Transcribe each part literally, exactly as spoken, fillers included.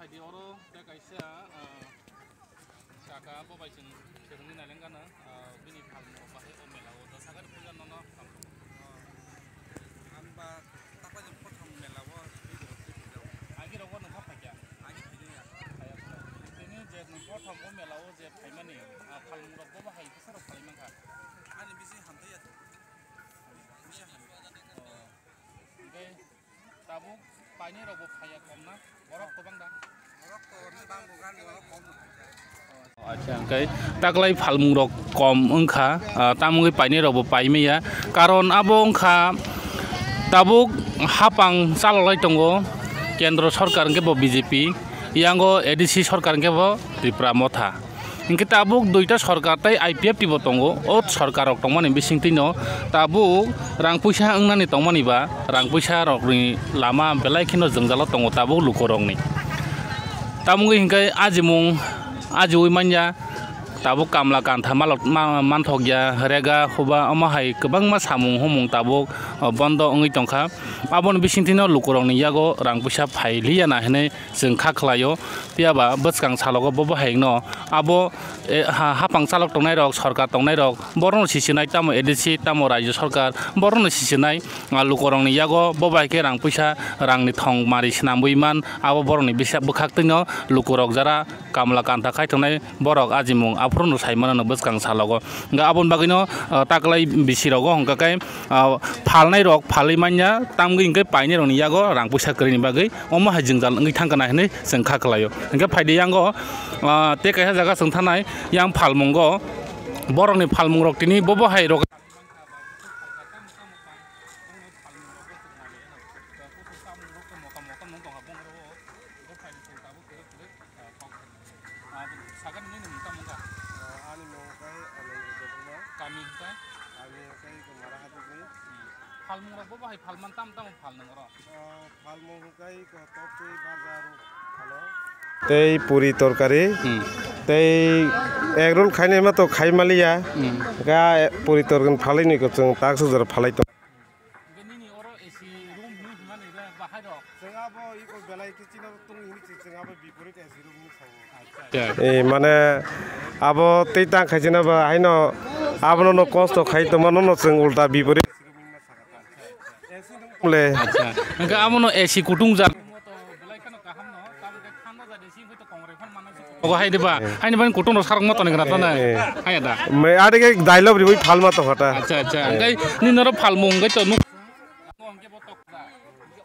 Di oro tei kaisa, ah, kaka bo bai chwng swrwngwi nailenggana, ah, bini phalmung rok bahai o mela o da sagari puja nono phalmung. Ang ba takla jeng prothom mela o twi rok twi phaijao. Agi rogo nwng kha phaikya? Agi phaikya. Phaiya. Tini je nwng prothom o mela o je phaimani, ah, phalmung rok bo bahai bwsa rok phalai mankha? Ani bisi hamtaiya. Bisi hamya. Oh. Hingke tabuk painai rok bo phaiya kom na, borok kwbang da? Borok to ni bang bugan borok kom no phai. Acha, hingke taklai phalmung rok kom wngkha, ah, tamo wngwi painai rok bo paimaya. Karon abo wngkha tabuk hapang chaloklai tongo kendro sorkar hingke bo B J P, yango A D C sorkar hingke bo Tipra Motha. Hingke tabuk duita sorkar tei I P F T bo tongo. O sorkar rok tongmani bisingtwi no tabuk rang puisa wngnani tongmani ba rang puisa rokni lama belai kheno jwngjalo tongo tabuk lukurokni. Tamungwi hingke ajimung ajiui manya tabuk kamla kantha malok ma-, manthokya rega huba omo hai kwbangma samung humung tabuk, o, bondo wngwi tongkha. Aboni bisingtwi no lukurokni yago rang puisa phailiya na hinwi chwng kha khlaio, phiya ba bwskang salogo bo bahai no abo, e, ha, hapang chalok tongnai rok, sorkar tongnai rok, borok no sisinai tamo A D C, tamo rajyo sorkar, borok no sisinai, ah, lukurokni yago bo bahai khe rang puisa, rangni thong mari swnambui man, abo borokni bisa bwkhaktwi no lukurok jara kamla kanta khai tongnai borok ajimung aphuru no sai mano no bwskang salogo. Hwnkhe aboni bagwi no, ah, taklai bisi rogo hwnkha khe, ah, phalnai rok phalwi manya, tamgwi hwnkhe painai rokni yago rang puisa kwrwini bagwi omo hai jwngjal wngwi thangkha na hinwi chwng kha khlaio. Hwnkhe phaidi yango, ah, tei kaisa jaga chwng thanai yang phalmungo borokni phalmung rok tini bobo hai rok. Sakani nini mung tamo wngkha? Ah, ani mung khe Anand Debbarma. Kami hwnkhe? Kami hwnkhe Mara Hatungni. Hmm. Phalmung rok bo bahai phalman tamo tamo phal nang oro? Ah, phalmung hwnkhe ko toktwi baja rok phalo. Tei puri torkari. Hmm. Tei egg roll khainai ma to khai maliya. Hmm. Ga puri torkari phalai ni ko chwng tak sujor phalai to. Hwnkhe nini oro A C room hinwi hwnmani re bahai rok? Chwng abo iko belai khe chini oro tongwi hinwi chwng, chwng abo biporit A C room hinwi sao. Acha. Eh, mane abo tei tang khai chini ba haino abono no kosto khai tongma nono chwng ulta biporit A C room hinwi ma saka ta. A C room le. Acha. Hwnkhe abono A C kutung jak. Ogo hai diba, haini bani kutung rok sarok moto ni gana tana. Eh, eh. Hai da. Me ade ke dialogue riwi phalma to hata. Acha, acha. Hwnkhe nini oro phalmung hwnkhe to nuk. Hwnkhe bo tok da.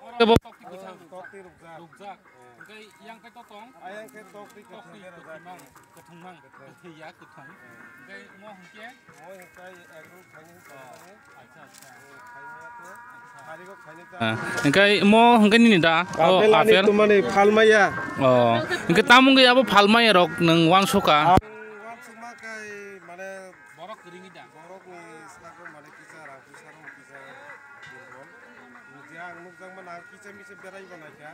Hwnkhe bo tok ti kwchang. Tok ti rukjak. Rukjak. Hwnkhe yang khe to tong. Ayang khe tok ti kwthwng mang. Kwthwng mang. Kwthwng ya kwthwng. Hwnkhe mo hwnkhe. Mo hwnkhe egg roll khaini hwnkhe. Oh. Acha, acha. Ah, hwnkhe mo hwnkhe nini da? Oh, apple ani apple. Tumani phalmaya. Oh, hwnkhe tamo wngwi abo phalmaya rok nwng uansukha? Ang uansukma khe mane borok kwrwngwi da? Borokni sago mane kisa rang puisa rok kisa durbol. Je ang nukjakmani ang kisa misa berai bo naikha.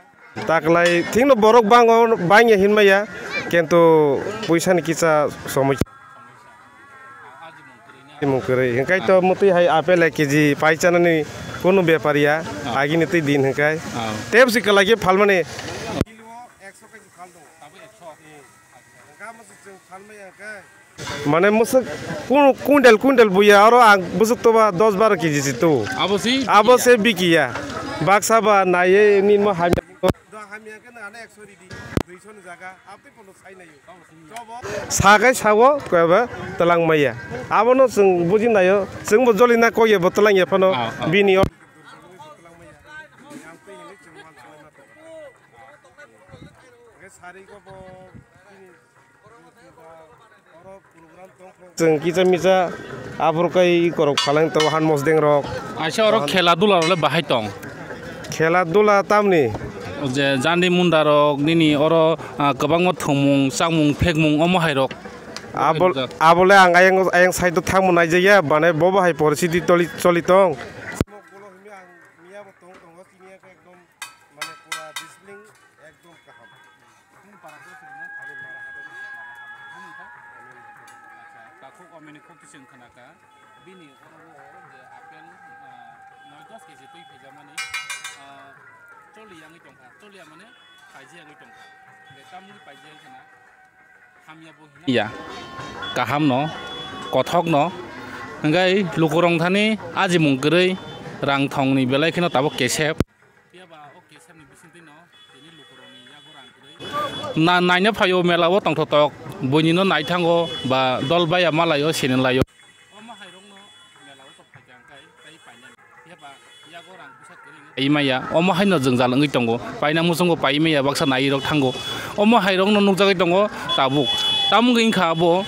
Taklai thikno borok bango bangya hinmaya, kintu puisani kisa somosya. Imung kwrwi. Hwnkhe to mwtwi hai apple ek kg pai chanani kunu bepariya, agini twi din hwnkhe. Tebsi kwlai khe phalmani. Mane mwswk kun-, quintal, quintal buya, oro ang bwswk toba dos baro kg si tu. Abo si? Abo se bikiya. Baksa ba naiye nini mo hamya. Do hamya khe nang ane ekso ridi, duiso ni jaga, abtwi pono sai nayo. Sakai sao, kaya ba, twlang maya. Abono chwng buji nayo, chwng bo joli na kok ya bo twlang ya phano, bini o. Sari ko bo, bini Chwng kisa misa aphuru kai ikorok phaleng tongo han mosdeng rok. Aisa oro khela dula rok le bahai tong? Khela dula tamni? O je jandi munda rok nini oro, ah, kwbangma thwngmung, chakmung, phekmung omo hai rok. Abo, abo le ang ayang, ayang side o thangmo naijakya, mane bo bahai poristiti toli, choli tong. Mane pura discipline ekdom kaham. Bini para khe sini? Ani mara hado. Bini kha? Acha, takhuk amini khuk tising khna kha. Bini oro o je apple, ah, noi dos kg twi phaijamani, ah, choli yangwi tongkha. Choli ya mane? Ya, kaham no, kothok no, hingkai lukurok thani ajimung kwrwi, rang thong ni belai kheno tabuk kesep. Na naina phaio mela o tongthotok, buini no nai thango ba dol baya malaio sinilai o. Paimaya, omo haino jwngjal wngwi tongo. Paina muchungo paimaya baksa nairok thango. Omo hairokno nukjagwi tongo tabuk. Tamungwi wngkha abo,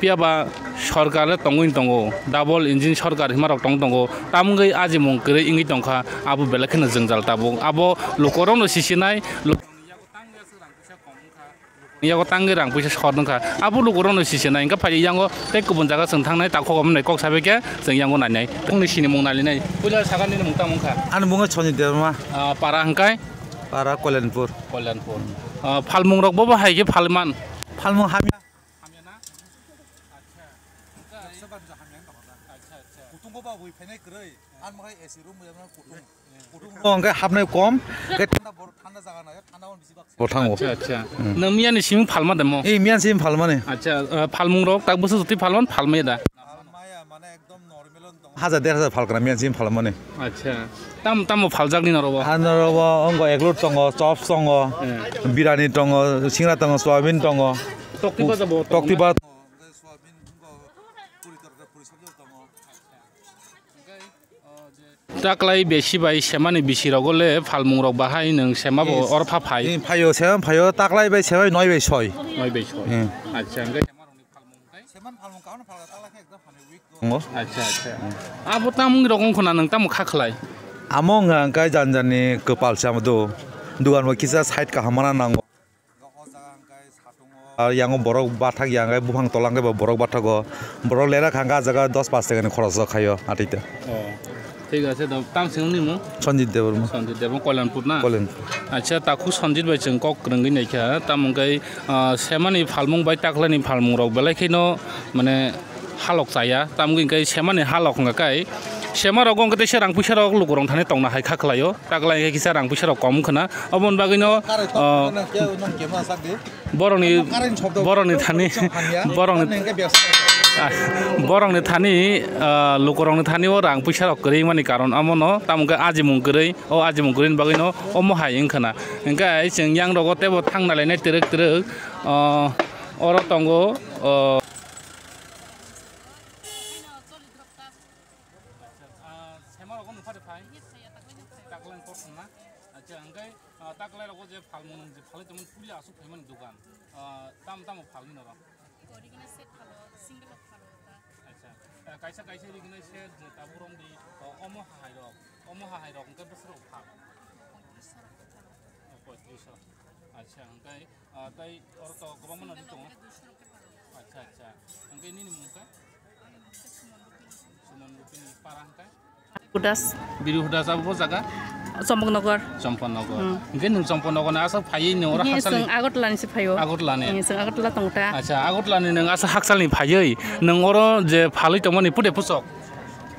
phiya ba sorkar le tongwi tongo. Double engine sorkar himarok tong tongo. Tamungwi ajimung kwrwi wngwi tongkha. Abo belai kheno jwngjal tabuk. Abo lukurokno sisinai, lukurokni yago tangwi aswk rang puisa kom wngkha. Yago tangwi rang puisa sor wngkha. Abo lukurokno sisinai. Hingkhe phai yango tei kubun jaga chwng thangnai, takhuk omo nai kok sabai khe chwng yango nainai. Tongni sinimung nalinai. Puila sakani mung tamo wngkha? Ani mung Sonjit Debbarma. Ah, para hingkai? Para Kolyanpur. Kolyanpur. Ah, phalmung rok bobo hai khe phalman? Phalmung hamya. Hamya na? Acha. Acha, acha. Kutung bobo wi phainai kwrwi. An mohai A C room ya kutung. Kutung no hingke hapnai kom. Hingke thanda bor-, thanda jaga na, thanda on bisi bak. Bo thango. Acha, acha. Hmm. Nang miya ni simi phalma demo? Eh, miya ni simi phalma ni. Acha, eh, phalmung rok tak bwswk jotwi phalman phalmaya da? Phalmaya mane ekdom normal on tong. Hajar der hajar phalkra miya ni simi phalma ni. Acha. Tam, tamo phaljak ni norobo? Ha norobo ongo egg roll tongo, chops tongo, eh, birani tongo, singra tongo, soyabin tongo. Tokti ba jabo, tokti ba. Soyabin tongo, puri torkari, puri sabji tongo. Taklai besi bai semani bisi rogo le phalmung rok bahai nwng sema bo. Yes. Or pha phai? Eh, phaio, sema phaio, taklai bai sema noi bai soi. Noi bai soi. Hmm. Acha, hingke sema rokni phalmung kai? Seman phalmung kaham phalga, taklai khe ekdom hamya weak do. Ngo? Acha, acha. Abo tamung rok wngkha na nwng tamo kha khlai? Amo wngkha hingke jan jan ni kwpal se amo do. Dugan bo kisa side kaham mana nango. Ar yango borok bathak ya, hingke buphang tola hingke bo borok bathago. Borok lera kha hingke ah jaga dos pas taka ni khoros rok khaio atwi te. Oh, thik ache, do, tam singni mung? Sanjit Debbarma. Sanjit Debbarma, Kolyanpur na? Kolyanpur. Acha, takhuk Sanjit bai chwng kok kwrwngwi naikha, tamo hingke, ah, semani phalmung bai taklani phalmung rok belai kheno, mane, halok chaya, tamgwi hingke semani halok hwnga kai. Sema rok wngkha teisa rang puisa rok lukurok thani tongna hai kha khlaio. Taklai hingke kisa rang puisa rok kom wngkha na. Oboni bagwino, ah, borokni, borokni thani, borokni, ah, borokni thani, ah, lukurokni thani o rang puisa rok kwrwi mani karon omono. Tamo hingke ajimung kwrwi, o ajimung kwrwini bagwino omo hai wngkha na. Hingke chwng yang rogo teibo thang nalainai twrwk twrwk, ah, oro tongo, ah, Acha, ah, sema rogo nukha de phai? Taklai ni kok songna. Acha, hingke, ah, taklai rogo je phalmung nung je phalwi tongmani puri aswk phaimani dogan. Ah, tam tamo phalwi norok? Original set phalo, single phalo ta. Acha, ah, kaisa kaisa original set je tabuk romdi, ah, omo hahai rok, omo hahai rok hingke bwswk rok phal? Poitris rok phalo. Oh, poitris rok. Acha, hingke Ah, tai oro to kwbangma nadi tongo. Acha, acha. Hingke nini mung khe? Suman Rupini, para hingke? Hudas. Biru Hudas abo bo jaga? Chompoknogor. Chompoknogor. Hmm. Hingke nwng Chompoknogor ni aswk phaiwi nwng oro Hingke haksalni? Chwng Agartala ni se phaio. Agartala ni? Hingke chwng Agartala tong ta. Acha, Agartala ni nwng aswk haksalni phaiwi nwng oro je phalwi tongmani phude puchok?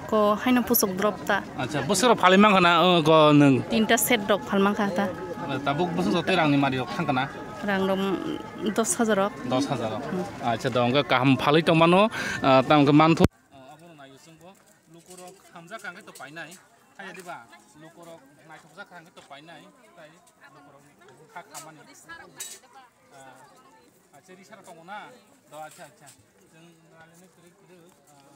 Ko haino puchuk drop ta. Acha, bwswk rok phalwi mankha na, o, ko nwng? Tinta set rok phal mankha ta. Tabuk bwswk joto rang ni mari rok thang kana? Rang rok, mm, dos hajar rok. Dos hajar rok. Hmm. Acha, do hwnkhe kaham phalwi tong mano, ah, tamo khe manthu. Ah, abono naio chwngbo lukurok hamjak kha hwnkhe to painai. Haiya diba? Lukurok naithokjak kha hwnkhe to painai. Tai lukurok ni kha khamani. Ah, acha, risa rok tongo na? Do, acha, acha. Chwng nalini kwrwi kwrwi, ah,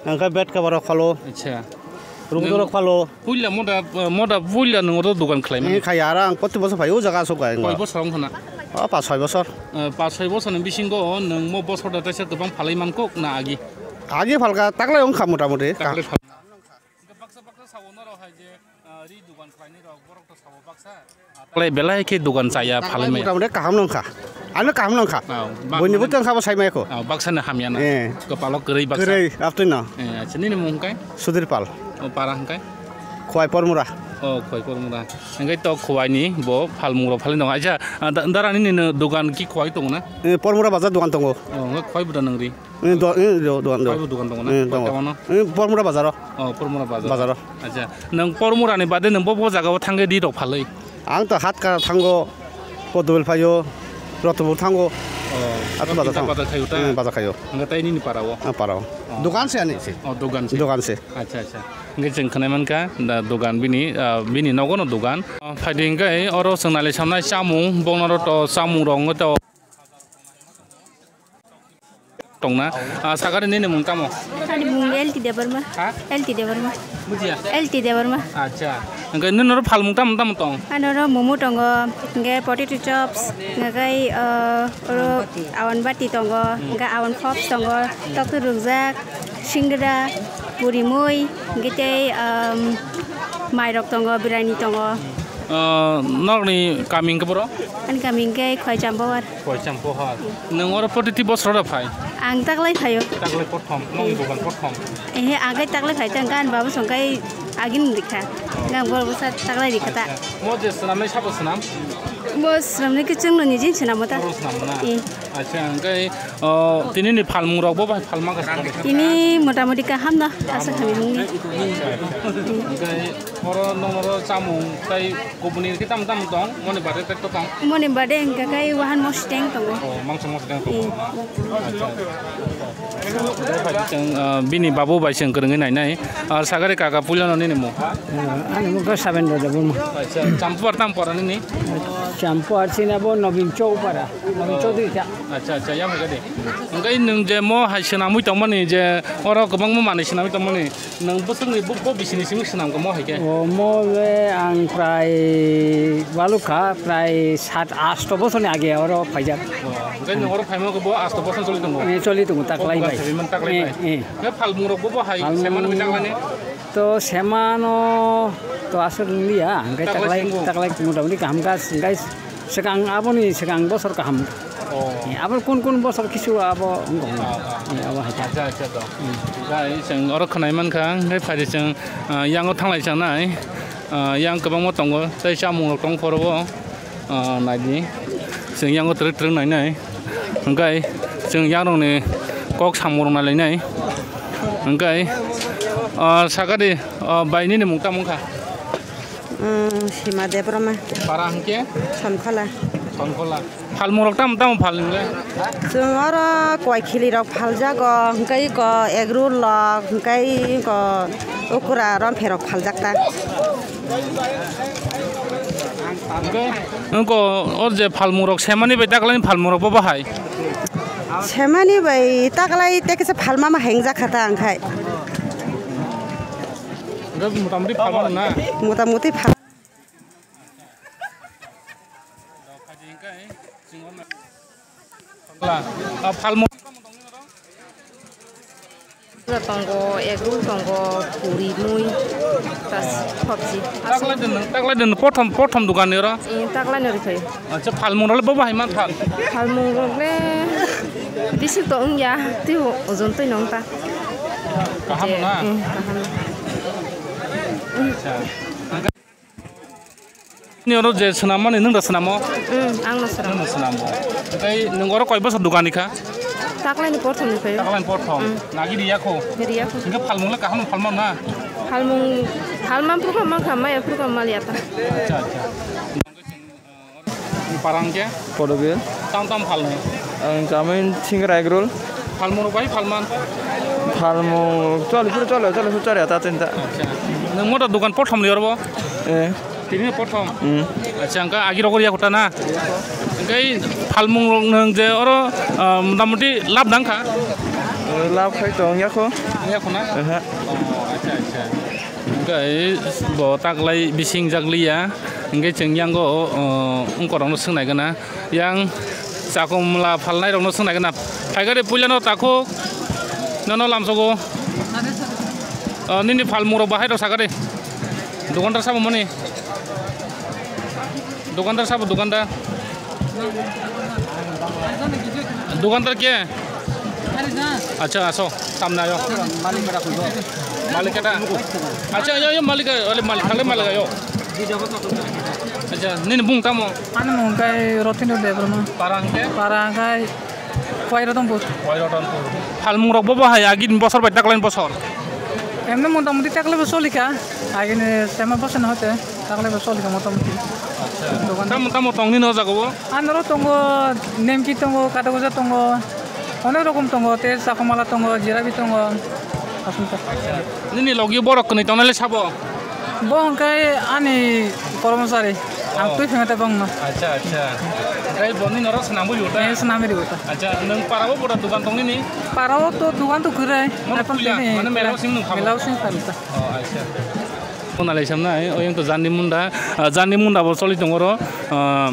Ang khe bed cover rok phalo. Acha. Room door rok phalo. Puila moda, moda puila nwng oro dogan khlai mani? Kha ya, aro ang proti bosor phai o jaga aswk kha. Koi bosor wng khna? O, pas soi bosor. Eh, pas soi bosor ni bisingo nwng mo bosor da taisa kwbang phalai man kok na agi? Agi phalka, taklai wng kha mota moti. Taklai phal. Hingke baksa baksa sao norok hai je, ah, ri dogan khlainai rok, borok to sao baksa. Ah, Belai, belai khe dogan chaya phalai maya. Mota moti kaham nong kha. Ano kaham nong kha. Ah, bak-, Buini buti wng kha bo sai maya kho. Ah, baksa ni hamya na. Eh. Kwpalo kwrwi baksa. Kwrwi, aptwi no. Eh, acha, nini mung hwnkhe? Sudhir Pal. O, para hwnkhe? Khwai Pormura. Oh, khwai Pormura. Hwnkhe to khwai ni bo phalmung rok phalwi tongo. Acha, ah, da-, dara nini no dogan ki khwai tongo na? Eh, Pormura bazar dogan tongo. Oh, hwnkhe khwai bwda nang ri? Eh, do-, eh, do-, dogan do. Khwai bo dogan tongo na? Eh, tongo. Khwai tongo na? Eh, Pormura bazaro. Oh, Pormura bazar. Bazaro. Acha, nang Pormura ni bade nang bo, bo jaga o thangwi ri rok phalwi? Ang to hat ka thango, Podobel phaio, Rotopur thango. Oh, Atu bazar Rotopur thango. Bazar khayo ta? Eh, bazar khayo. Hwnkhe tai nini para o? Ah, para o. Oh. Dogan se ani se. Oh, dogan se. Dogan se. Acha, acha. Hwnkhe chwng khwnai mankha, da dogan bini, ah, bini nogo no dogan. Ah, phaidi hwnkhe oro chwng nali samnai chamung, bongno ro to chamung rok wngwi to tongna. Ah, sakari nini mung tamo? Ani mung L T Debbarma. Ha? L T Debbarma. Bujiya? L T Debbarma. Acha. Hwnkhe nini oro phalmung tamo tamo tong? Ano ro momo tongo, hwnkhe potato chops, hwnkhe, ah, oro awan bati tongo, hwnkhe awan pops tongo, tokto rwkjak. Singra, puri mui, hwnkhe tei, um, mairok tongo, birani tongo. Ah, nokni kami hwnkhe boro? Ani kami hwnkhe Khwaicham Pohar. Khwaicham Pohar. Nwng oro protiti bosor oro phai? Ang taklai phaio. Taklai prothom, nokni dogan prothom? Ehe, ang khe taklai phai ta, hwnkhe ani baba songkhai agini rikha. Hwnkhe ang boro bwsa taklai rikha ta. Acha. Mo je swnamnai sabo swnam? Mo swnamnai khe chwngno nijin swnamo ta. Oro swnamo na? Eh. Acha, hwnkhe O, tini ni phalmung rok bo bai phalma kha. Tini motamoti kaham no, asa khamimung ni. Hwnkhe oro nong oro chamung tai kubuni khe tam tam tong, moni bade tek to tong. Moni bade hwnkhe kai wahan mosdeng tongo. O, mangso mosdeng tongo. Eh. Acha. Chwng, ah, bini babu bai chwng kwrwngwi nainai. Ah, sagari kaka puila no nini mung? Ani mung khe Sabendra Debbarma. Acha, Champuar tam pora nini? Champuar chini abo Nobin Chowpara, Nobin Chaudhary cha. Acha, acha, yang hai khe de. Hwnkhe nwng je mo hai swnamwi tongmani je oro kwbangma manwi swnamwi tongmani, nwng bwswkni bo, bo bisini simi swnamkha mo hai khe? O, mo le ang prai walukha, prai sat asto bosorni age oro phaijak. O, hwnkhe nwng oro phaima khe bo asto bosor choli tongo? Eh, choli tongo, taklai bai. Taklai bai. Eh, eh. Hwnkhe phalmung rok bo, bo hai semano bai taklai ni? To semano to aswk wng liya, hwnkhe taklai, taklai motamoti kaham kha, hwnkhe swkang aboni swkang bosor kaham. Oh. Eh, abo kun kun bosor kisu abo wng kha. Ah, ah. Eh, abo hai kha. Acha, acha, to. Hmm. Gai chwng oro khwnai mankha, hwnkhe phaidi chwng, ah, yango thanglai chanai, ah, yang kwbangma tongo, tei chamung rok tong phoro o. Ah, naidi. Chwng yango twrwk twrwk nainai. Hwnkhe chwng yangrokni kok samung rok nailainai. Hwnkhe, ah, sakadi, ah, bai nini mung tamo wngkha? Mm, Sima Debbarma. Para hwnkhe? Sonkhola. Sonkhola. Phalmung rok tamo tamo phal nwngle? Chwng oro koi khili rok phaljago, hwnkhe ko egg roll rok, hwnkhe ko okra romphe rok phaljak ta. Hwnkhe, wngkha o je phalmung rok semani bai taklaini phalmung rok bo bahai? Semani bai taklai tei kisa phalma ma hengjakha ta wngkhai. Hwnkhe motamoti phalma rok na? Motamoti phal- Phalmung. Tongo, egg roll tongo, puri, mui, tas, sabji. Taklai din, taklai din, prothom, prothom dogan ni oro? Eh, taklai no rikhayo. Acha, phalmung rok le bo bahai man thal? Phalmung rok le bisi to wngya, tei ojon tei nong ta. Kaham na? Eh, kaham. Acha. Ni oro je swnam mani nwng da swnamo? Mm, ang no swnam. Nwng no swnamo. Tei nwng oro koi bosor dogan ni kha? Taklai ni porthom ni phaio. Taklai ni porthom. Mm. Nagi riya kho? Riya kho. Hingke phalmung le kaham phalma na? Phalmung, phalma phuru kha mankha, maya phuru kha maliya ta. Acha, acha. Parang ke? Podobil. Tam tam phalmung. Ang chamin singra egg roll. Phalmung rok bai phalman? Phalmung choli phuru choli, choli phuru choli ta chinta. Acha. Nwng moto dogan porthom ni oro bo? Eh. Tini porthom? Hmm. Acha, hingke agi rok ya kota na? Hingke phalmung rok nwng je oro, ah, motamoti lab dang kha? Lab khai tong ya kho. Ya kho na? Aha. Oh, acha, acha. Hingke bo taklai bising jak liya. Hingke chwng yango, oh, ungkorok no swngnai gana. Yang chakhum mla phalnai rok no swngnai gana. Phaikari puila no takhuk. Nono lamsogo. Oh, nini phalmung rok bahai rok sakari. Dukandar sabo mani. Dukandar sabo dukandar. Dukandar ke? Acha, aso. Samne ayo. Malik kata. Acha, ayo, ayo, malik, ole malik, thale malik ayo. Acha, nini bung tamo? Ani mung khe Rotindra Debbarma. Para hwnkhe? Para hwnkhe Koirotongpur. Koirotongpur. Phalmung rok bobo hai agini bosor bai taklaini bosor? Emni motamuti taklaibo solikha. Agini sema bosor hote taklaibo solikha motamuti. Acha. Dogan. Tamo, tamo tongni no jaga o? Anoro tongo, nemki tongo, kataguja tongo, onek rokom tongo, te chakomala tongo, jirabi tongo. Aswk ta. Nini logi borok kwnwi tongnai le sabo? Bo hwnkhe ani kormosari. Ang Oh. twi phengta bongno. Acha, acha. Hwnkhe bo nini oro swnamwi rw ta? Eh, swnamwi rw ta. Acha, nwng parao boda dogan tong nini? Parao to dogan to kwrwi. Mano Aphano puila, tini mano mela puila. Simi nwng kha bo? Mela simi kha ta. Oh, acha. Mona lai samnai, oyang to jani munda, ah, jani munda bo choli tongo oro, ah,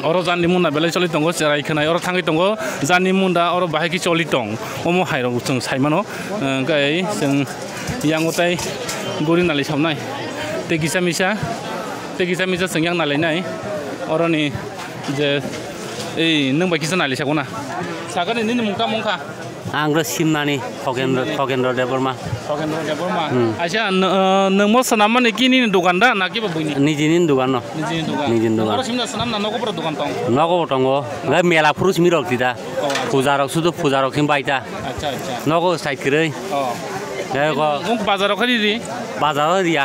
oro jani munda belai choli tongo, cherai khwnai, oro thangwi tongo, jani munda oro bahai khe choli tong, omo hai rok chwng sai mano, ah, hwnkhe chwng yango tai guri nali samnai, tei kisa misa, tei kisa misa chwng yang nalainai, oroni je, ei, nwng bai kisa nali sakona, sakani nini mung tamo wngkha? Ang ro Simnani, Khogendro, Simnani. Khogendro Debbarma. Khogendro Debbarma. Hmm. Acha, n-, uh, nwng mo swnam mani ki nini dogan da, na kiba buini? Nijini dogan no. Nijini dogan. Nijini dogan. Oro simna swnam na nogo bwrwi dogan tong? Nogo bo tongo. Ga mela phuru simi rok tida. Oh, acha. Puja rok sudu puja rok sim baita. Acha, acha. Nogo sai kwrwi. Oh. Ga ko. Nwng bazar rok kha di di? Bazar o riya.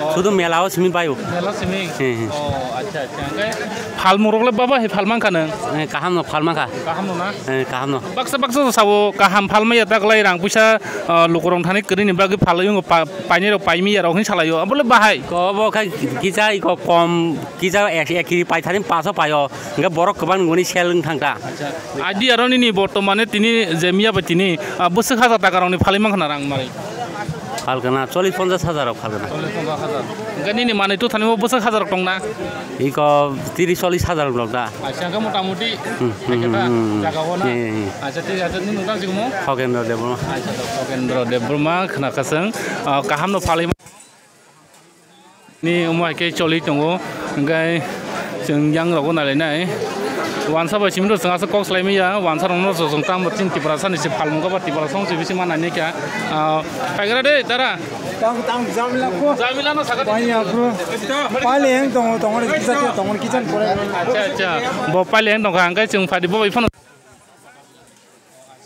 Oh. Sudu mela o simi bayo. Mela simi? He, he. Oh, acha, acha. Hwnkhe phalmung rok le baba hai phal mankha nwng? Eh, kaham no phal mankha. Kaham no na? Eh, kaham no. Baksa baksa to sabo kaham phal maya ta kwlai rang puisa, ah, lukurok thani kwrwini bagwi phalwi wngo pa-, painai rok paimaya rok hin salaio. Abo le bahai. Ko bo khai kisa iko kom kisa ek, ek kiri paithani paso paio. Hwnkhe borok kwbang nunguni sel wng thang ta. Acha. Idea rok nini bortomane tini je miya bai tini, ah, bwswk hajar taka rokni phalwi mankha na rang mari? Phalkana chollish ponchash hajar rok phalkana. Chollish ponchash hajar. Hwnkhe nini manwi tothanio bwswk hajar rok tongna? Iko tris chollish hajar rok da. Acha, hwnkhe motamuti Hmm, hmm, hmm, hmm. Jaga o na? Eh, eh. Acha, thik ache, nini mung tang si kumo? Khogendro Debbarma. Acha, to Khogendro Debbarma khna khaswng, ah, kaham no phalwi. Ni omo hai khe choli tongo, hwnkhe chwng yang rogo nalainai. Wansa bai simi rok chwng aswk kok swlai manya, wansa rok no chwng tamo chini Tiprasa ni se phalmung ba Tiprasa song se bisi ma nai kha. Ah, paigra de dara. Tang, tang, jamila ko. Jamila no sakha. Baiya bro. Pale yang tongo, tongo, kisa kisa tongo, kisan pore. Acha, acha. Bo pale yang tongkha, hwnkhe chwng phadi bo bai phano.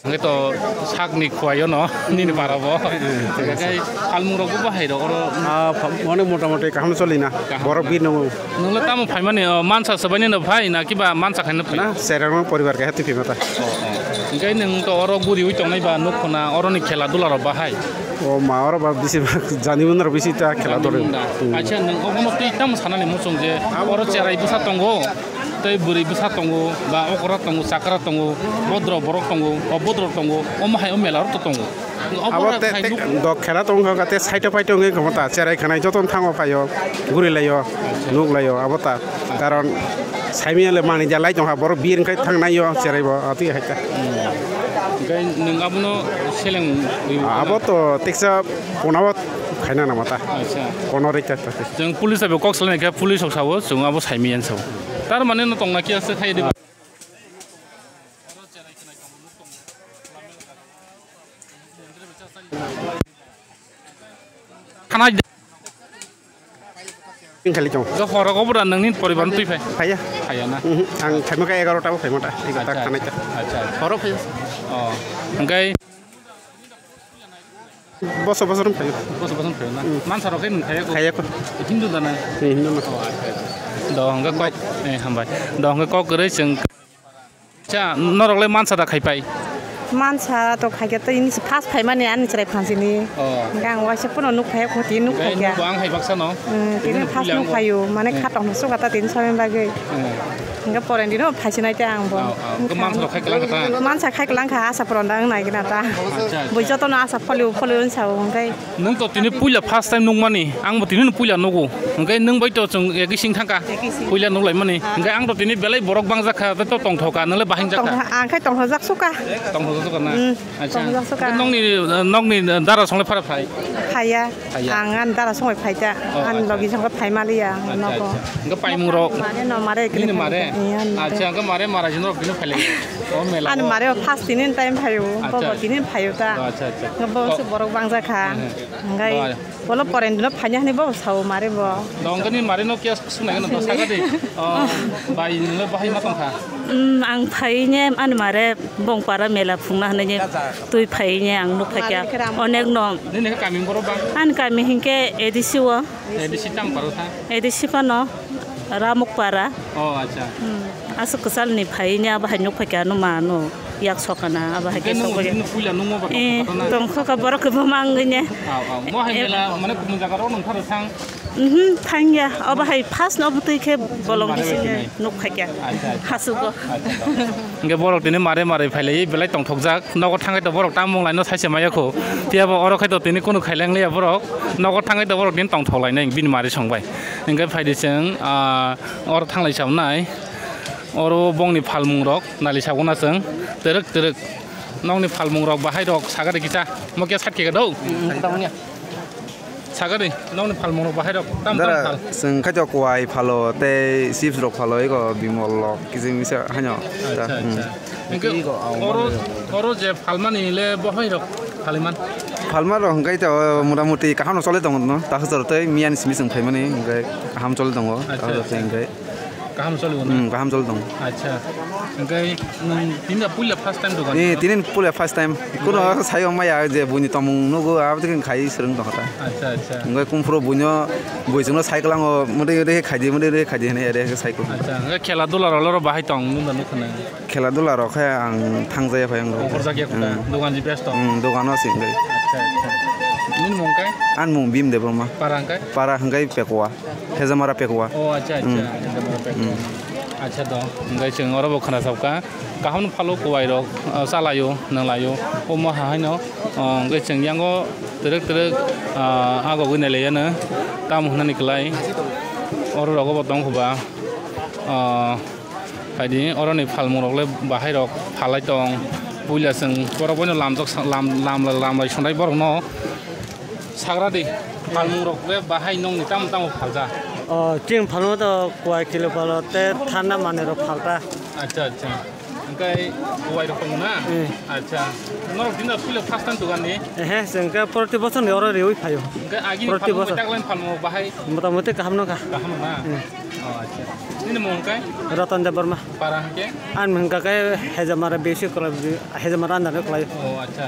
Hwnkhe to sakni khuaio no, nini para bo. Hwnkhe phalmung rok bo bahai rok oro. Ah, pha-, mone motamoti kaham choli na. Kaham. Borok bi nungo. Nwng le tamo phaimani, o, mansa swbaini no phai na kiba mansa khaina phai? Na, serang poribar kaisa twi phima ta. Oh, oh. Hwnkhe nwng to oro guriwi tongnai ba nuk khuna oroni khela dula rok bahai? O ma oro ba bisi jani munda rok bisi ta khela dole. Jani munda. Hmm. Acha, nwng obono twi tamo sanani muchung je oro cherai bwsa tongo? Tei bwrwi bwsa tongo, ba okra tongo, chakra tongo, bodro borok tongo, obodro tongo, omo hai o mela rok to tongo. Abo Obo te, hai te nuk- dok khela tong kha, te side o pai tong kha, ta cherai khanai joto thango phaio, guri laio, nuk laio, abo ta. Karon saimia le mani jalai tong kha, borok bir khai thang naio, cherai bo, ati hai ta. Hwnkhe nwng abono seleng wi Abo to teksa ponabo khaina nama ta. Acha. Pono rikha ta. Chwng police bai bo kok salai kha, police rok sao, chwng abo saimia sao. Tar mane no tongna khe aswk khai di. Khana Khali chong. Ga horo go bura nangni poribar twi phai. Phaiya. Phaiya na. Mhm. Ang phaima kha egarota bo phaima ta. Ego ta Acha. Khanai ta. Acha. Horo phai. Oh. Hwnkhe Boso boso rum phai. Boso boso phai na. Hmm. Mansa rok khe nung phai ko. Phai ko. Hindu da na. Ni Hindu na. Oh, acha, acha. Do hwnkhe kok, eh, hambai. Do hwnkhe kok kwrwi chwng. Cha, norok le mansa da khai pai? Mansa to khai khe to ini first phai mani ani chwrai phansi ni. Oh. Hwnkhe ang waisa phano nuk phai ko ti nuk phai kya. Nuk ang hai baksa no. Hmm, tini first nuk phaio, mane kha tong suka ta tin samani bagwi. Hmm. Hwnkhe pore dino phaisinai te ang bo. Oh, oh. Hwnkhe mansa rok khai kwlang kha ta? Mansa khai kwlang kha, asa puron da wng nai gina ta. Acha, acha. Bui jotono asa folio, folio wng sao, hwnkhe. Nwng to tini puila first time nukmani, ang bo tini no puila nugo. Hwnkhe nwng bai to chwng egi sing thangkha. Egi sing. Puila nuklaimani. Ah. Hwnkhe ang to tini belai borok bangjak kha, tei to tongthok kha, nwng le bahai jak kha. Tongthok, ang khai tongthok jak suka. Tongthok Sokha na? Hmm, acha. Sokha, sokha. Nokni, nokni dara songlai phara phai? Phaiya. Phaiya. Ang ani dara songwi phaita. Oh, ani acha, logi acha. Songkhe phai maliya, acha, nogo. Acha. Hingke paimung rok? Mare no, mare. Nini mare? Iya, mare. Acha, hingke mare mara jino rok bini phailai. Oh, mela. Ani mare o first tinin time phaio, acha, bobo acha. Tinin phaio ta. Oh, acha, acha. Hingke bo, oh, se borok bangjakha. Eh, eh. Hingke oh. Bolo porendino phaina hwnwi bo sao mare bo. Dongkani mare no kya sunai no to saga de. Oh, bai nilo bahai ma tongkha. Mm, ang phaine ani mare bong para mela phungna hwnwi twi phaine ang nukha kya. Onek no. Nini kami boro bang? Ani kami hinkhe A D C o. A D C tang paro tha? A D C phano Ramukpara. Oh, acha. Hmm. Aswk kwchalni phaine abo hai nukphaikha ano mano yak sokana abo hai khe sokbaikha. Hingke nwng bini puila nungma ba tongkha na? Eh, tongkha kha borok kwbangma wngwi ne. Aw, aw. Mo hai mela mane kubun jaga rok nungtharo thang? Mhm, thangya. Abo hai first no bwtwi khe bolong bising nukphaikha. Acha, acha. Hasugo. Acha, acha. Hingke borok tini mare mare phailai belai tongthokjak. Nogo thangkhe to borok tamung laino saise maya kho. Phiya bo oro khe to tini kunu khailang liya borok. Nogo thangkhe to borok tini tongthok lainai bini mari songbai. Hingke phaidi chwng, ah, oro thanglai sabnai. Oro bongni phalmung rok nali sabuna chwng. Twrwk twrwk. Nokni phalmung rok bahai rok sagari kisa. Mo khe sat khe do. Sagari nokni phalmung rok bahai rok tam tam phal. Dara, chwng khaito kwai phalo tei chips rok phalo ego bimol rok kisa misa haino. Acha, acha. Hmm. Hingke oro, oro je phalmani le bohai rok phaliman? Phalma rok hingke to motamuti kaham no choli tongo no. Ta hwsaro tei miyani simi chwng phaimani hingke kaham choli tongo. Acha, ta hwsaro tei acha. Hingke kaham choli tongo na? Hmm, kaham choli tongo. Acha. Hingke nwng tini puila first time dogan? Eh, tini puila first time. Kuno sayo maya je buini tomung nugo abo tei khai swrwng tongkha ta. Acha, acha. Hingke kumphuru buino bui chwngno cycle ango mudai mudai khaidi mudai mudai khaidi hwnwi ere cycle. Acha. Hingke khela dula rok oro bahai tong nung da nukha na? Khela dula rok khe ang thangjaya phai ang rok. Okhorjak ya kota, hmm. Dogan ji besto? Hmm, dogano se hingke. Acha, acha. Nini mung kai? Ani mung Bhim Debbarma. Para hingkai? Para hingkai Pekwa. Hejamara Pekwa. Oh, acha, acha. Hmm. Hejamara Pekwa. Hmm. Acha do. Hingkai chwng oro bo khna sabkha. Kaham phalo kwai rok, ah, chalaio, nanglaio. Omo hahaino, ah, hingkai chwng yango twrwk twrwk, ah, agogwi nailaiyano. Tamo hwnani kwlai. Oro rogo bo tongkha ba. Ah, Phaidi, oroni phalmung rok le bahai rok phalai tong. Puila chwng borok boino lamjak sa-, lam, lam, lam lai sonai borok no sagra di. Phalmung rok le bahai nongni tamo tamo phalja? O, chwng phalmung to kwai kilo phalo te thanda manwi rok phalta. Acha, acha. Hingke kwai rok tongo na? Eh. Acha. Norok dina puila first time dogan ni? Ehe, chwng khe proti bochor ni oro riwi phaio. Hingke agini proti phalmung bochor. Taklaini phalmung rok bahai? Motamuti kaham nokha. Kaham na? Eh. Oh, acha. Nini mung kai? Ratan Debbarma. Para hingke? Ani mung kai Hejamara B C College, Hejamara under o kwlai. Oh, acha.